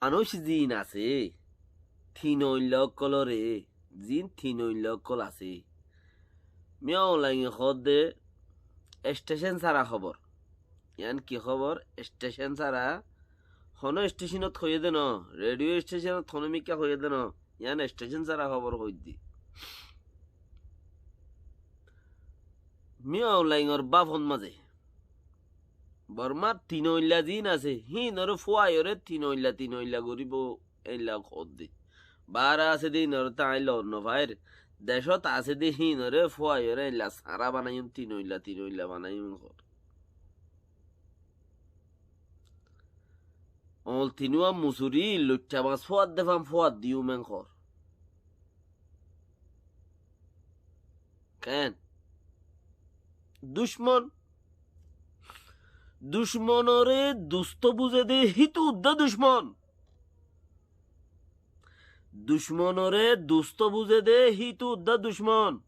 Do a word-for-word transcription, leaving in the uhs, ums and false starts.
Manúic ziín asé, tinoilla ókkolóre, ziín tinoilla ókkol asé. Miyá Aung Hlainge hoódde estecén sára hóbor. Yián ki hóbor? Estecén sára. Honó estecénot hoiyé dé noó, redhiyó estecénot honó mikká hoiyé dé noó. Yián estecén sára hóbor hoóidde. Miyá Aung Hlaingor báfot mazé Bormár tinoilla ziín asé, híinoré fúaiyoré tinoilla tinoilla goríbou, éilla hoódde. Baáre asé dé híinoré tó aññí loot nofair. Decót asé dé híinoré fúaiyoré éilla sañra banaiyúm, tinoilla tinoilla banaiyúm hoór. Oñl tinúa musurí, luiththá bañs fúat dé fam fúat diyúm en hoór. Keén? Ducmon. Ducmonoré dustó buzé dé hítu uddá ducmon. Ducmonoré dustó buzé dé hítu uddá ducmon.